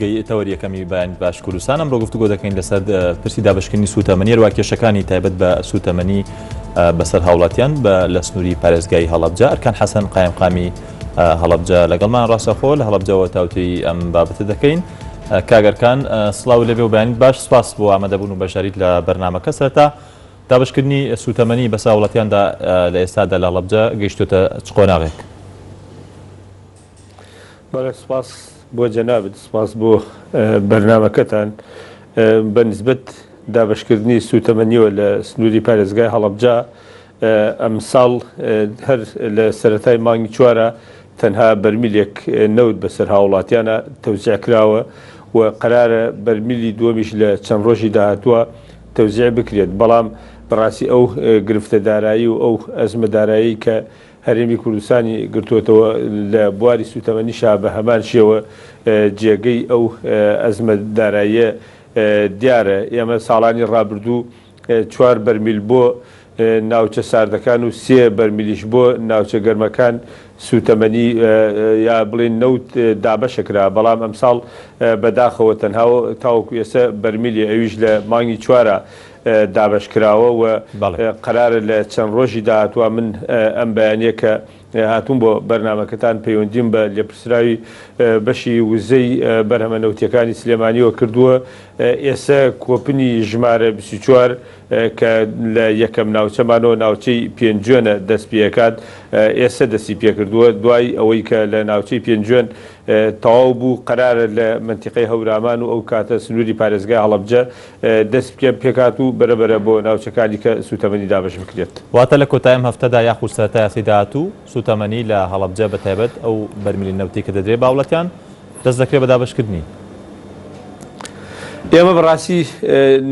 تەوەری یەکەمی بەیانی باش کوردستان ئەمڕۆ گفتوگۆ دەکەین لەسەر پرسی دابشکردنی سوتەمەنی هەروە کێشەکانی تایبەت بە سوتەمەنی بەسەر هاوڵاتیان بە لە سنووری پارێزگای هەڵەبجە ئەرکان حەسەن قایمقامی هەڵەبجە لەگەڵمان ڕاستەخۆ لە هەڵەبجەوە تاوتێی ئەم بابەتە دەکەین کاک ئەرکان سڵاو لەبێ و بەیانیت باش سپاس بۆ ئامادەبوون و بەشداریت لە بەرنامەکە سەرەتا دابشکردنی سوتەمەنی بەسەر هاوڵاتیاندا لە ئێستادا لە هەڵەبجە گەیشتۆتە چ قۆناغێک؟ بەڵێ سپاس بۆ جەنابت، سپاس بۆ بەرنامەکەتان. بە نیسبەت دابەشکردنی سووتەمەنیەوە لە سنووری پارێزگای هەڵەبجە، ئەمساڵ هەر لە سەرەتای مانگی چوارە تەنها بەرمیلێک نەوت بەسەر هاوڵاتیانە تەوزیع کراوە و قەرارە بەرمیلی دووەمیش لە چەند ڕۆژی داهاتووە تەوزیع بکرێت، بەڵام بەڕاستی ئەو گرفتە دارایی و ئەو ئەزمە دارایی کە هەرێمی کوردستانی گرتووەتەوە، لە بواری سووتەمەنیشا بە هەمان شێوە جێگەی ئەو ئەزمە داراییە دیارە. ئێمە ساڵانی ڕابردوو چوار بەرمیل بۆ ناوچە ساردەکان و سێ بەرمیلیش بۆ ناوچە گەرمەکان سووتەمەنی یا بڵێین نەوت دابەشەکرا، بەڵام ئەمساڵ بەداخەوە تەنها تاوەکو ئێستا بەرمیلێ ئەویش لە مانگی چوارا دابەش کراوە و قەرارە لە چەند ڕۆژی داهاتووا من ئەم بەیانیە کە هاتووم بۆ بەرنامەکەتان پەیوەندیم بە لێپرسراوی بەشی وزەی بەرهەمە نەوتیەکانی سلێمانیەوە کردووە ئێسە کۆپنی ژمارە 24 کە لە یەکەم ناوچەمانەوە ناوچەی پێنجوێنە دەست پێکات ئێسە دەستی پێکردووە دوای ئەوەی کە لە ناوچەی پێنجوێن تەواو بوو قەرارە لە مەنتیقەی هەورامان و ئەو کاتە سنووری پارێزگای هەڵەبجە دەست پێکات و بەرە بەرە بۆ ناوچەکانی کە سووتەمەنی دابەش بکرێت. واتە لە کۆتایی ئەم هەفتەدا یاخود سەرەتای هەفتەی داهاتوو سووتەمەنی لە هەڵەبجە بە تایبەت ئەو بەرمیلە نەوتەی کە دەدرێت بە هاوڵاتیان دەست دەکرێت بە دابەشکردنی. ئێمە بەڕاستی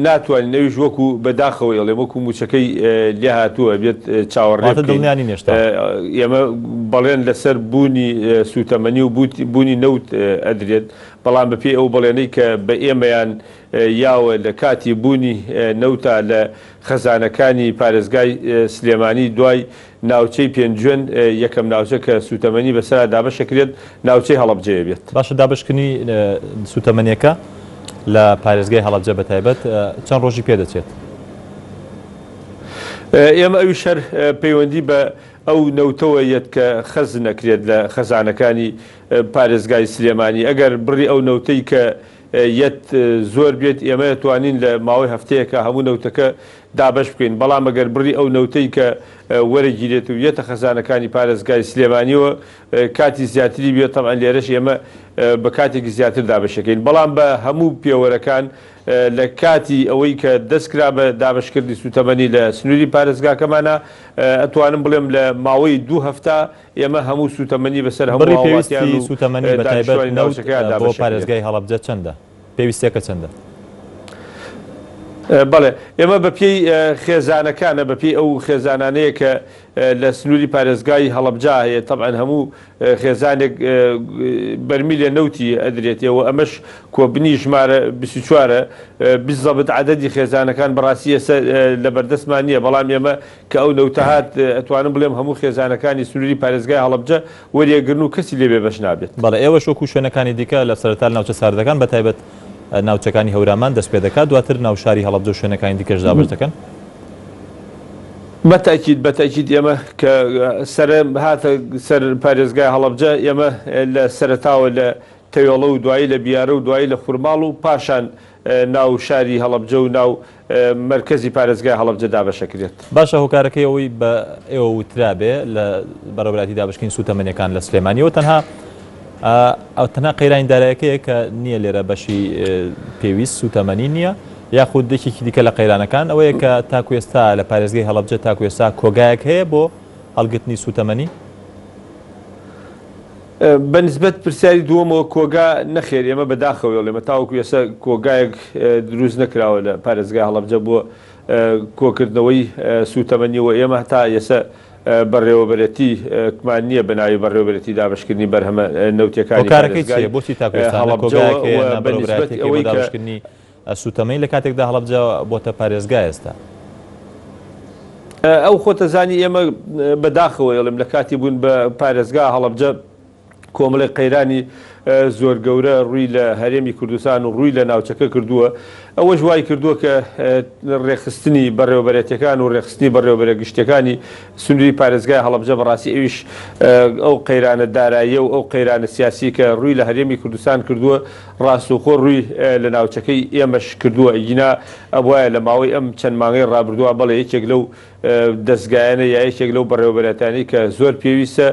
ناتوانین ئەویش وەکو بە داخەوە ئەڵێم وەکو مووچەکەی لێهاتووە بێت چاوەڕێ واتە بکەین. دڵنیا نین هێشتا. ئێمە بەڵێن لەسەر بوونی سووتەمەنی و بوونی نەوت ئەدرێت، بەڵام بەپێی ئەو بەڵێنەی کە بە ئێمەیان یاوە لە کاتی بوونی نەوتا لە خەزانەکانی پارێزگای سلێمانی دوای ناوچەی پێنجوێن یەکەم ناوچە کە سووتەمەنی بەسەرا دابەشەکرێت ناوچەی هەڵەبجەیە بێت. باشە دابەشکردنی سووتەمەنیەکە لە پارێزگای هەڵەبجە بەتایبەت چەند ڕۆژی پێدەچێت؟ ئێمە ئەویش هەر پەیوەندی بە ئەو نەوتەوە یەت کە خەزن ئەکرێت لە خەزانەکانی پارێزگای سلێمانی ئەگەر بڕی ئەو نەوتەی کە یەت زۆر بێت ئێمە توانین لە ماوەی هەفتەیەکا هەموو نەوتەکە دابەش بکەین، بەڵام ئەگەر بڕی ئەو نەوتەی کە وەرەگیرێت و یەتە خەزانەکانی پارێزگای سلێمانیەوە کاتی زیاتری بێت تەبعەن لێرەش ئێمە بە کاتێکی زیاتر دابەشەکەین، بەڵام بە هەموو پێوەرەکان لە کاتی ئەوەی کە دەست کرا بە دابەشکردنی سوتەمەنی لە سنووری پارێزگاکەمانا ئەتوانم بڵێم لە ماوەی دوو هەفتە ئێمە هەموو سووتەمەنی بەسەر هەموو بڕی هاوڵاتیان پێویستی و سووتەمەنی بە تایبەت دانیشتوانی نەوت ناوچەکەیان بۆ دابەشەکرێت. پارێزگای هەڵەبجە چەندە؟ پێویستیەکە چەندە؟ بەڵێ ئێمە بە پێی خێزانەکانە، بە پێی ئەو خێزانانەیە کە لە سنووری پارێزگای هەڵەبجە هەیە، تەبعەن هەموو خێزانێک بەرمیلێ نەوتی ئەدرێتێ و ئەمەش کۆبنی ژمارە 24 ە، بزەبت عەدەدی خێزانەکان بەڕاستی ئێستا لەبەردەستمان نییە، بەڵام ئێمە کە ئەو نەوتە هات ئەتوانم بڵێم هەموو خێزانەکانی سنووری پارێزگای هەڵەبجە وەریەگرن و کەسی لێ بێبەش نابێت. بەڵێ ئێوەش وەکو شوێنەکانی دیکە لە سەرەتا لە ناوچە ساردەکان بە تایبەت ناوچەکانی هەورامان دەست پێ دەکات دواتر ناو شاری هەڵەبجە و شوێنەکانی دیکەش دابەش دەکەن؟ بە تەئکید بە تەئکید ئێمە کە سەرە هاتە سەر پارێزگای هەڵەبجە ئێمە لە سەرەتاوە لە تەوێڵە و دوایی لە بیارە و دوایی لە خورماڵ و پاشان ناو شاری هەڵەبجە و ناو مەرکەزی پارێزگای هەڵەبجە دابەشەکرێت. باشە هۆکارەکەی ئەوەی بە ئێوە وترابێ لە بەڕێوەبەرایەتی دابەشکردنی سووتەمەنیەکان لە سلێمانیەوە تەنها تەنها قەیرانی دارایەکەیە کە نییە لێرە بەشی پێویست سووتەمەنی نییە یاخود یەکێکی دیکە لە قەیرانەکان ئەوەیە کە تاکو ئێستا لە پارێزگای هەڵەبجە تاکو ئێستا کۆگایەک هەیە بۆ هەڵگرتنی سووتەمەنی؟ بە نیسبەت پرسیاری دووەمەوە کۆگا نەخێر ئێمە بە داخەوە ئەڵێمە تاوەکو ئێستا کۆگایەک دروست نەکراوە لە پارێزگای هەڵەبجە بۆ کۆکردنەوەی سووتەمەنی و ئێمە هەتا ئێستا بەڕێوەبەرێتی کمان نییە بە ناوی بەڕێوەبەرێتی دابەشکردنی بەرهەمە نەوتیەکانی هۆکارەکەی پارێزگای چییە؟ بۆچی تاکو ئێستا نە هەڵەبجەوە کۆگایەک و هەیە نە بە نیسبەت بەڕێوەبەرایەتیەک هەیە بۆ ئەوەی کە دابەشکردنی سووتەمەنی لە کاتێکدا هەڵەبجە بۆتە پارێزگا ئێستا؟ ئەو خۆتەزانی ئێمە بە داخەوە ئەڵێم لە کاتی بوون بە پارێزگا هەڵەبجە کۆمەڵێک قەیرانی. زۆر گەورە ڕووی لە هەرێمی کوردستان و ڕووی لە ناوچەکە کردووە، ئەوەش وای کردووە کە ڕێکخستنی بەڕێوەبەرێتیەکان و ڕێکخستنی بەڕێوەبەرە گشتیەکانی سنووری پارێزگای هەڵەبجە بەڕاستی ئەویش ئەو قەیرانە داراییە و ئەو قەیرانە سیاسی کە ڕووی لە هەرێمی کوردستان کردووە ڕاستەوخۆ ڕووی لە ناوچەکەی ئێمەش کردووە، ئەگینا ئەبوایە لە ماوەی ئەم چەند مانگەی ڕابردووە بەڵێ یەکێک لەو دەزگایانە یا یەکێک لەو بەڕێوەبەرایەتانەی کە زۆر پێویستە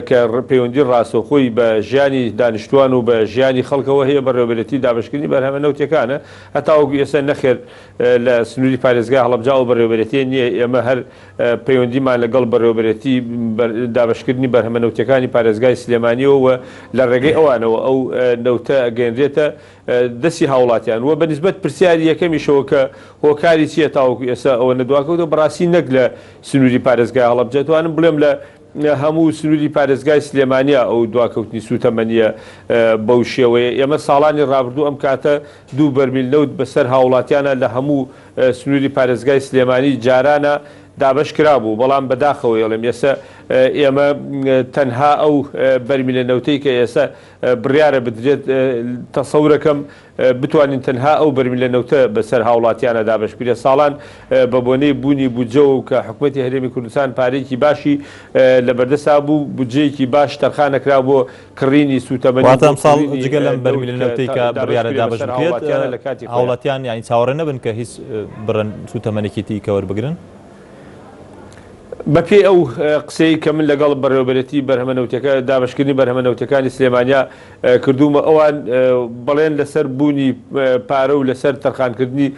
کە پەیوەندی ڕاستەوخۆی بە ژیانی دانیشتوان و بە ژیانی خەڵکەوە هەیە بەڕێوەبەرێتی دابەشکردنی بەرهەمە نەوتیەکانە. هەتاوەکو ئێستا نەخێر لە سنووری پارێزگای هەڵەبجە ئەو بەڕێوەبەرێتیە نییە، ئێمە هەر پەیوەندیمان لەگەڵ بەڕێوەبەرێتی دابەشکردنی بەرهەمە نەوتیەکانی پارێزگای سلێمانیەوە و لە ڕێگەی ئەوانەوە ئەو نەوتە ئەگەیەنرێتە دەستی هاوڵاتیان. وە بە نیسبەت پرسیاری یەکەمیشەوە کە هۆکاری چیە تاوەکو ئێستا ئەوەنە دواکەوتوە، بەڕاستی نەک لە سنوری پارێزگای هەڵەبجە توانم بڵێم لە هەموو سنوری پارێزگای سلێمانیە ئەو دواکەوتنی سوتەمەنیە بەو شێوەیە. ئێمە ساڵانی ڕابردوو ئەم کاتە دوو بەرمیل نەوت بەسەر هاوڵاتیانە لە هەموو سنوری پارێزگای سلێمانی جارانە دابەش کرابوو، بەڵام بەداخەوە ئێڵێم ئێستا ئێمە تەنها ئەو بەرمیلە نەوتەی کە ئێستا بڕیارە بدرێت، تەسەورەکەم بتوانین تەنها ئەو بەرمیلە نەوتە بەسەر هاوڵاتیانە دابەش بکرێت. ساڵان بە بۆنەی بوونی بودجەوە و کە حکومەتی هەرێمی کوردستان پارەیەکی باشی لەبەردەستا بوو، بودجەیەکی باش تەرخان نەکرا بۆ کڕینی سووتەمەنی و واتە بۆ ئەمساڵ کڕینی جگە لەم نەوت بەرمیلە کە نەوتەی کە دابەش بڕیارە بکرێت دابەش بەسەر بکرێت، هاوڵاتیانە لە کاتی خۆیا. هاوڵاتیان یانی چاوەڕێ نەبن کە هیچ بڕە سووتەمەنێکی دیکە وەربگرن؟ بەپێی ئەو قسەی کە من لەگەڵ بەڕێوەبەرێتی بەرهەمە نەوتیەکە دابەشکردنی بەرهەمە نەوتیەکانی سلێمانیا کردوومە ئەوان بەڵێن لەسەر بوونی پارە و لەسەر تەرخانکردنی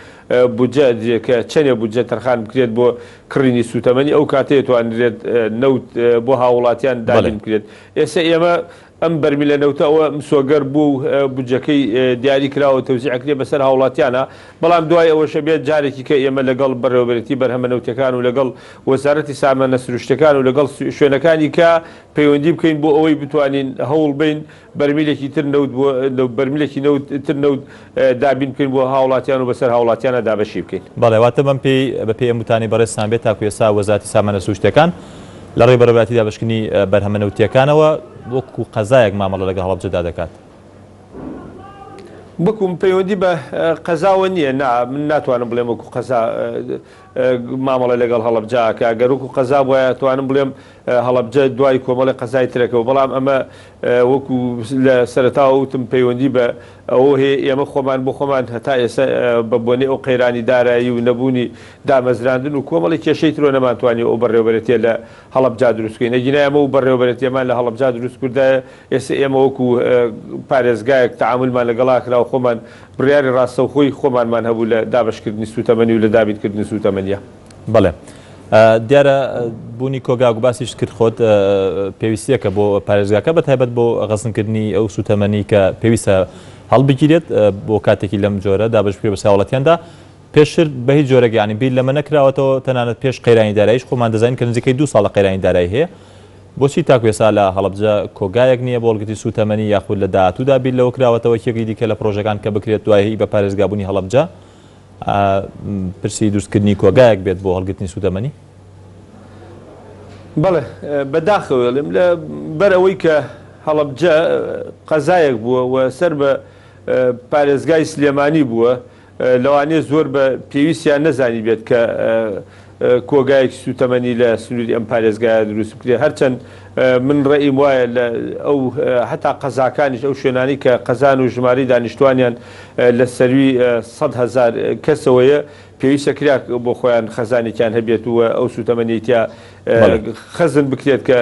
بودجە ئەدرێت کە چەنێ بودجە تەرخان بکرێت بۆ کڕینی سووتەمەنی ئەو کاتەیە توانرێت نەوت بۆ هاووڵاتیان دابین بکرێت. ئێستا ئێمە ئەم بەرمیلە نەوتە ئەوە مسۆگەر بووە و بودجەکەی دیاری کراوە و تەوزیع ئەکرێت بەسەر هاوڵاتیانا، بەڵام دوای ئەوەش ئەبێت جارێکی کە ئێمە لەگەڵ بەڕێوەبەرێتی بەرهەمە نەوتیەکان و لەگەڵ وەزارەتی سامانە سروشتیەکان و لەگەڵ شوێنەکانی کە پەیوەندی بکەین بۆ ئەوەی بتوانین هەوڵ بەین بەرمیلێکی تر نەوت بۆ بەرمیلێکی نەوت تر نەوت دابین بکەین بۆ هاوڵاتیان و بەسەر هاوڵاتیانا دابەشی بکەین. بەڵێ واتە بەم پێی بە پێی ئەم وتانەی بەڕێزتان بێت تاکو ئێستا وەزارەتی سامانە سروشتیەکان لە ڕێی بەڕێوەبەرایەتی دابەشکردنی بەرهەمە نەوتییەکانەوە وەکو قەزایەک مامەڵە لەگەڵ هەڵەبجەدا دەکات. بکوم پەیوەندی بە قەزاوە نییە، نا من ناتوانم بڵێم وەکو قەزا مامەڵە لەگەڵ هەڵەبجە ئەکا، گەر وەکو قەزا بوایە ئەتوانم بڵێم هەڵەبجە دوای کۆمەڵی قەزای ترەکەوە، بەڵام ئەمە وەکو لە سەرەتاوە وتم پەیوەندی بە ئەوەوە هەیە ئێمە خۆمان بۆ خۆمان هەتا ئێستا بە بۆنەی ئەو قەیرانی دارایی و نەبوونی دامەزراندن و کۆمەڵی کێشەی ترەوە نەمانتوانیوە ئەو بەڕێوەبەرێتیە لە هەڵەبجا دروست بکەین ئەگینا ئێمە و بەڕێوەبەرێتیەمان لە هەڵەبجا دروست کردایە ئێستا ئێمە وەکو پارێزگایەک تەعامولمان لەگەڵا کرا و خۆمان بڕیاری ڕاستەوخۆی خۆمانمان هەبوو لە دابەشکردنی سووتەمەنی و لە دابینکردنی سووتەمەنیە. بەڵێ دیارە بوونی کۆگا و باسیشت کرد خۆت پێویستیەکە بۆ پارێزگاکە بە تایبەت بۆ غەزنکردنی ئەو سووتەمەنی کە پێویستە هەڵبگیرێت بۆ کاتێکی لەم جۆرە دابەش بکرێت بەسەر هاوڵاتیاندا پێشتر بە هیچ جۆرێک یانی بیر لەمە نەکراوەتەوە تەنانەت پێش قەیرانی داراییش خۆمان دەزانین کە نزیکەی دوو ساڵە قەیرانی دارایی هەیە بۆچی تاکو ئێستا لە هەڵەبجە کۆگایەک نییە بۆ هەڵگرتنی سووتەمەنی یاخود لە داهاتوودا بیر لەوە کراوەتەوە یەکێکی دیکە لە پڕۆژەکان کە بکرێت دوای بە پارێزگابوونی هەڵەبجە پرسی دروستکردنی کۆگایەک بێت بۆ هەڵگرتنی سووتەمەنی؟ بەڵێ بە داخەوە ئەڵێم لە بەر ئەوەی کە هەڵەبجە قەزایەک بووە و سەر بە پارێزگای سلێمانی بووە لەوانەیە زۆر بە پێویستیان نەزانیبێت کە کۆگایەکی سووتەمەنی لە سنووری ئەم پارێزگایە دروست بکرێت. هەرچەند من ڕەئیم وایە لە ئەو هەتا قەزاکانیش ئەو شوێنانەی کە قەزان و ژمارەی دانیشتوانیان لە سەروی 100,000 کەسەوەیە پێویستە کرا بۆ خۆیان خەزانێکیان هەبێت و ئەو سووتەمەنیەی تیا خەزن بکرێت کە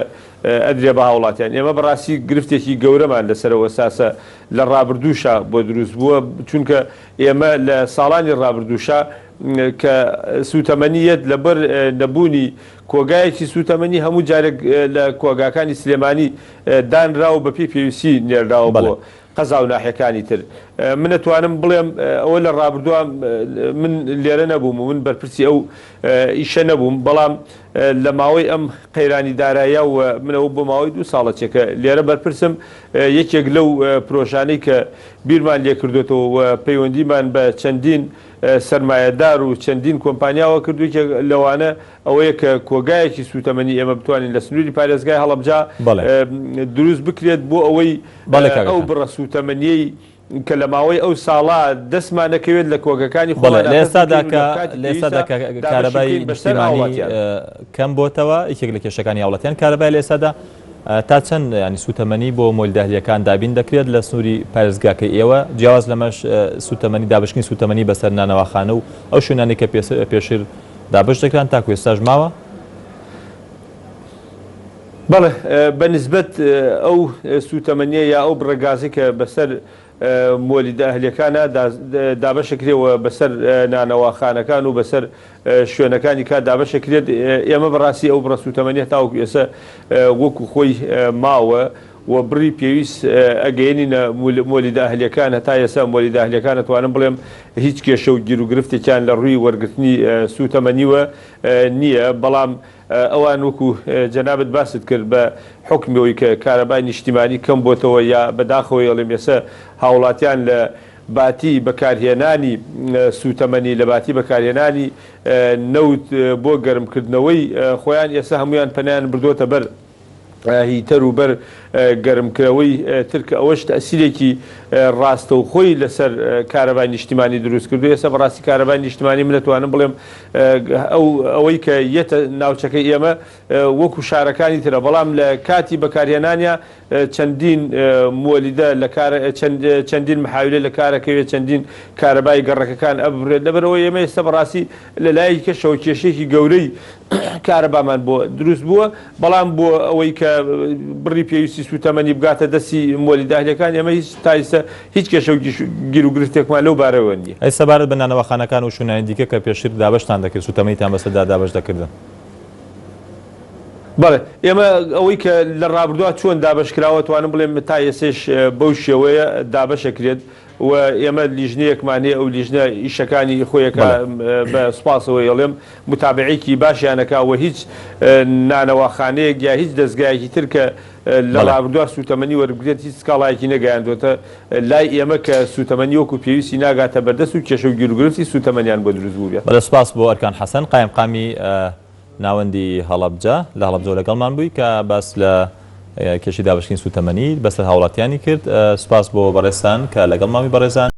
ئەدرێ بە هاوڵاتیان. ئێمە بەڕاستی گرفتێکی گەورەمان لەسەر ئەو ئەساسە لە ڕابردووشا بۆ دروست بووە، چونکە ئێمە لە ساڵانی ڕابردووشا کە سووتەمەنی یەت لەبەر نەبوونی کۆگایەکی سووتەمەنی هەموو جارێک لە کۆگاکانی سلێمانی دانراوە و بەپێی پێویستی نێرراوە بۆ قەزا و ناحیەکانی تر. من ئەتوانم بڵێم ئەوە لە ڕابردووە من لێرە نەبووم و من بەرپرسی ئەو ئیشە نەبووم، بەڵام لە ماوەی ئەم قەیرانی دارایە و من ئەوە بۆ ماوەی دوو ساڵە چێ کە لێرە بەرپرسم یەکێک لەو پرۆژانەی کە بیرمان لێکردۆتەوە و پەیوەندیمان بە چەندین سەرمایەدار و چەندین کۆمپانیاوە کرد یەکێک لەوانە ئەوەیە کە کۆگایەکی سووتەمەنی ئێمە بتوانین لە سنووری پارێزگای هەڵەبجە دروست بکرێت بۆ ئەوەی ئەو بڕە سووتەمەنیەی کە لە ماوەی ئەو ساڵە دەستمان نەکەوێت لە کۆگەکانی بەڵێ خۆمانا لە خەرج ئێستادا بکەین و کە لە کاتی لە ئێستادا پێویستا کە دابەشی کارەبای بکەین بەسەر نیشتیمانی هاوڵاتیان. کەم بۆتەوە یەکێک لە کێشەکانی هاوڵاتیان کارەبای لە ئێستادا تا چەند ینی سوتەمەنی بۆ مۆلیدە ئەهلییەکان دابین دەکرێت لە سنووری پارێزگاکەی ئێوە جیاواز لەمەش سوتەمەنی دابشکردنی سوتەمەنی بەسەر نانەواخانە و ئەو شوێنانەی کە پێشتر دابش دەکران تاکو ئێستاش ماوە؟ بەڵێ بە نیسبەت ئەو سووتەمەنیە یا ئەو بڕە گازەی کە بەسەر مۆلیدە ئەهلیەکانا دابەشەکرێ و بەسەر نانەواخانەکان و بەسەر شوێنەکانی کار دابەشەکرێت ئێمە بەڕاستی ئەو بڕە سووتەمەنیە تاوەکو ئێستا وەکو خۆی ماوە و بڕی پێویست ئەگەیەنینە مۆلیدە ئەهلیەکان هەتا ئێستا مۆلیدە ئەهلیەکان ئەتوانم بڵێم هیچ کێشە و گیروگرفتێکیان لە ڕووی وەرگرتنی سووتەمەنیوە نییە بەڵام ئەوان وەکو جەنابت باست کرد بە حوکمی ئەوەی کە کارەبای نیشتیمانی کەم بۆتەوە یا بە داخەوەی ئەڵێم ئێسە هاوڵاتیان لە باتی بەکارهێنانی سوتەمەنی لە باتی بەکارهێنانی نەوت بۆ گەرمکردنەوەی خۆیان ئێسە هەموویان پەنایان بردۆتە بەر هیتەر و بەر گەرمکرەوەی تر کە ئەوەش تەئسیرێکی ڕاستەوخۆی لەسەر کارەبای نیشتیمانی دروست کردو ئێستا بەڕاستی کارەبای نیشتمانی من دەتوانم بڵێم ئەو ئەوەی کە یەتە ناوچەکەی ئێمە وەکو شارەکانی ترە بەڵام لە کاتی بەکارهێنانیا چەندین مۆلیدە لە کار چەندین محاویلە لە کارەکەوێت چەندین کارەبای گەڕەکەکان ئەبرێت لەبەرەوە ئێمە ئێستا بەڕاستی لە لایەکی کەشەوە کێشەیەکی گەورەی کارەبامان بۆ دروست بووە، بەڵام بۆ ئەوەی کە بڕی پێویستی سووتەمەنی بگاتە دەستی مۆلیدە ئەهلیەکان ئێمە هیچ تا ئیستا هیچ کێشە و گیروگرفتێکمان لەو بارەوە نییە. ئەی سەبارەت بە نانەواخانەکان و شوێنانی دیکە کە پێشتر دابەشتان دەکرد، سووتەمەنیتان بەسەردا دابەش دەکردن؟ بەڵێ، ئێمە ئەوەی کە لە ڕابردووا چۆن دابەش کراوە، توانم بڵێم تا ئێستەیش بەو شێوەیە دابەش ئەکرێت. و ئێمە لیژنەیەکمان هەیە ئەو لیژنە ئیشەکانی خۆی ئەکا بە سوپاسەوە ئەڵێم متابعەیەکی باشیان ئەکا و هیچ نانەواخانەیەک یا هیچ دەزگایەکی تر کە لە ڕابردووا سووتەمەنی وەربگرێت هیچ سکاڵایەکی نەگەیاندۆتە لای ئێمە کە سووتەمەنی وەکو پێویستی ناگاتە بەردەست و کێشە و گیروگرفتی سووتەمەنیان بۆ دروست بووبێت. بەڵێ سوپاس بۆ ئەرکان حەسەن قایمقامی ناوەندی هەڵەبجە لە هەڵەبجەوە لەگەڵمان بووی کە باس لە کێشەی دابەشکردنی سووتەمەنی بەسەر هاوڵاتیانی کرد. سوپاس بۆ بەڕێزتان کە لەگەڵمان بووی بەڕێزان.